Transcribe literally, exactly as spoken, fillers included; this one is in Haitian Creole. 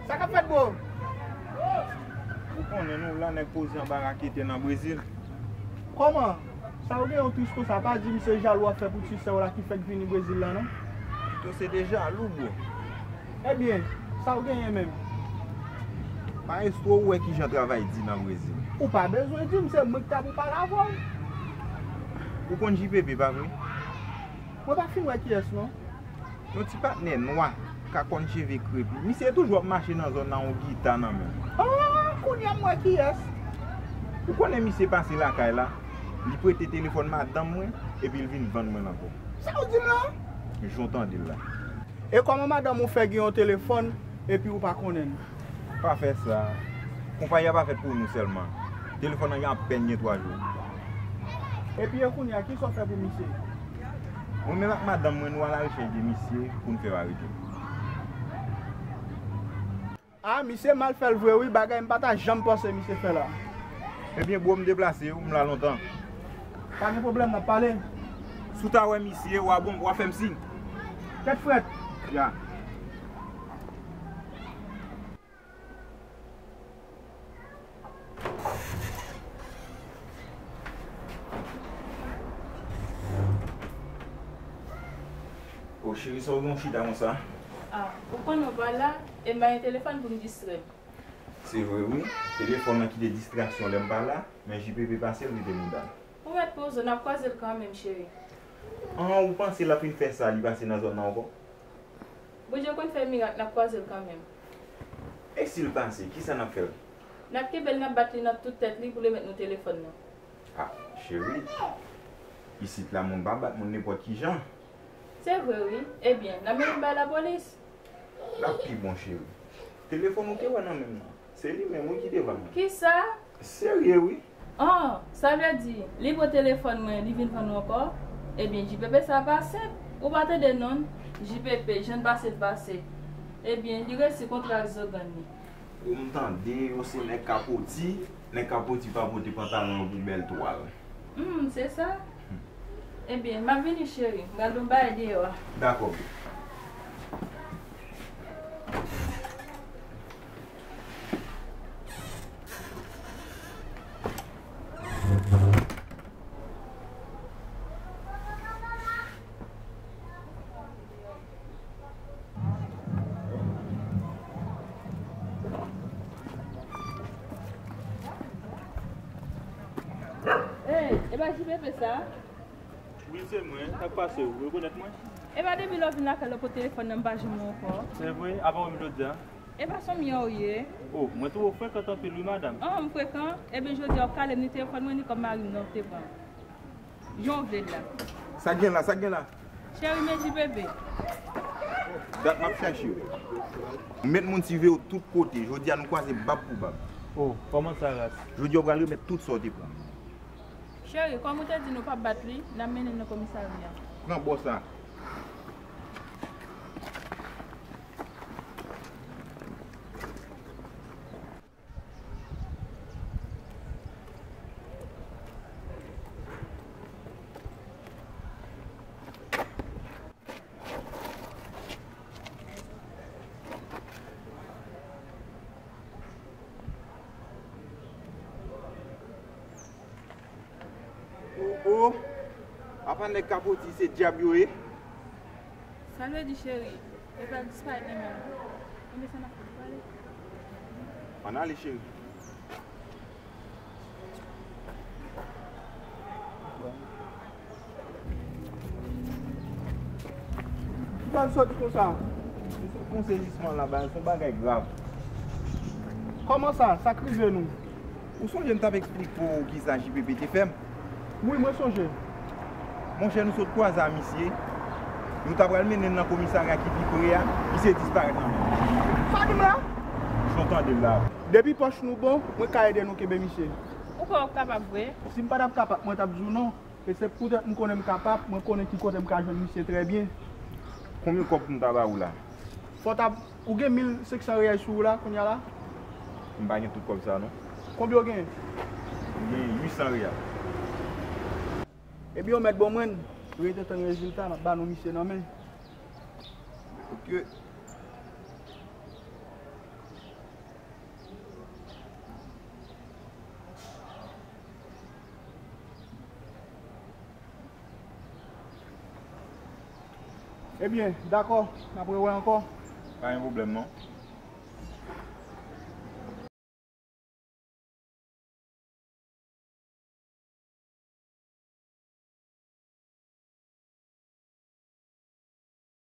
Sa k ap fèt, bro? Ou konnen nou la, nèg poze anba rakete nan Brezil. Kòman? Sa ou gen yon tris konsa, pa di m se jalou w ap fè pou ti sè w la ki fèk vini Brezil la, non? Pito se de jalou, bro. Ebyen, sa ou genyen menm? Maestro, ou wè kijan travay di nan Brezil. Ou pa bezwen di m, se mwen ki ta pou pale avè w. Ou konn J P P, pa vre? Mwen pa fin wè kiyès, non. Yon ti patnè nwa, ka kòn cheve krepi. Misye toujou ap mache nan zòn nan yon gita nan men l. Ah, kounye a m wè kiyès. Ou konnen misye pase lakay la, li prete telefòn madanm mwen, epi l vin vann mwen l ankò. Sa w di m la? Jan w tande l la. E kòman madanm ou fè gen yon telefòn, epi ou pa konnen l? Pa fè sa. Konpayi a pa fèt pou nou sèlman. Telefòn nan gen apèn gen twa jou. Epi e kounye a, kisa w fè pou misye? Mwen menm ak madanm mwen, nou alarechèch de misye pou n fè l arete. A, misye mal fè l vre wi, bagay m pa ta janm panse misye fè la. Ebyen, bro, m deplase wi, m la lontan. Pa gen pwoblèm, n ap pale. Si w ta wè misye, w a bon, w a fè m siy. Tèt frèt. Ya. O cheri, sa w gen w chita konsa? Ah, ou konnen w pa la, e m pa gen telefòn pou m distrè m. Se vre wi, telefòn nan kite distraksyon lè m pa la, men J P P pase l rete mouda. Ou mèt poze w, n ap kwaze l kanmenm, cheri. An, ou panse l ap fin fè sa, li pase nan zòn nan ankò? Bondye konn fè mirak, n ap kwaze l kanmenm. E si l pase, kisa n ap fè l? N ap kenbe l, n ap bat li nan tout tèt li pou l remèt nou telefòn nan. Ah, cheri, isit la moun pa bat moun nenpòt ki jan. Se vre wi. Ebyen, n ap mennen l bay lapolis. L ap pi bon, cheri. Telefòn ou te wè nan men m nan, se li menm wi ki te vann mwen. Kisa? Serye wi. An, sa vle di, li pran telefòn mwen, li vin vann ou ankò? Ebyen, J P P sa pa senp. Ou pa tande non, J P P, jan l pase l pase. Ebyen, li resi kontre ak zougan li. Ou m tande yo se nèg Kapoti, nèg Kapoti pa pote pantalon yo pou bèl twal. Hmm, se sa? Ebyen, m ap vini, cheri. M pral ba w bagay deyò a. Dakò, boo. Ey, e pa J P P sa? Wi, se mwen. Sa k pase? Ou rekonèt mwen? E pa depi lè w vin lakay la pou telefòn nan m pa jwenn ou ankò. Se vre? Apa w menm jodi a? E pa sòm yè w ye? O, mwen twò frekan anpil wi, madanm. An, m frekan? Ebyen, jodi a w ap kale m ni telefòn mwen, ni kòb mari m nan w te pran. Jan w vle l la. Sa k gen la? Sa k gen la? Cheri, men J P P. Dat m ap chache w. M met moun siveye w tout kote. Jodi a nou kwaze bab pou bab. O, kòman sa, ras? Jodi a w pral remèt tout sa w te pran. Cheri, kòm ou te di nou p ap bat li, n ap mennen l nan komisarya. Pran bò sa. O, o, apa nèg Kapoti se dyab yo ye? Sa l vle di, cheri? Yo pral disparèt nan men nou. Konbyen sa n ap fè pou pale? Ann ale, cheri. Kisa l sot konsa? Misye fè yon sezisman la, ba, se yon bagay grav. Kòman sa? Sa k rive nou? Ou sonje m t ap eksplike w kisa J P P te fè m? Wi, mwen sonje. Monchè, nou sot kwaze a misye. Nou ta pral mennen l nan komisarya ki pi pre a. Misye disparèt nan men nou. Sa w di m la? Jan w tande l la. Depi pòch nou bon, mwen ka ede nou kenbe misye. Ou kwè w kapab vre? Si m pa t ap kapab, mwen t ap di w non. E se poutèt m konnen m kapab, mwen konnen ki kote m ka jwenn misye trè byen. Konbyen kòb pou m ta ba ou la? Fò w ta, ou gen mil senk san reyal sou ou la, kounye a la? M pa gen tout kòb sa non. Konbyen w gen? M gen uit san reyal. Ebyen, w mèt ban mwen l. Rete tann rezilta, m ap ba nou misye nan men. Ok. Ebyen, dakò, n ap rewè ankò. Pa gen pwoblèm non.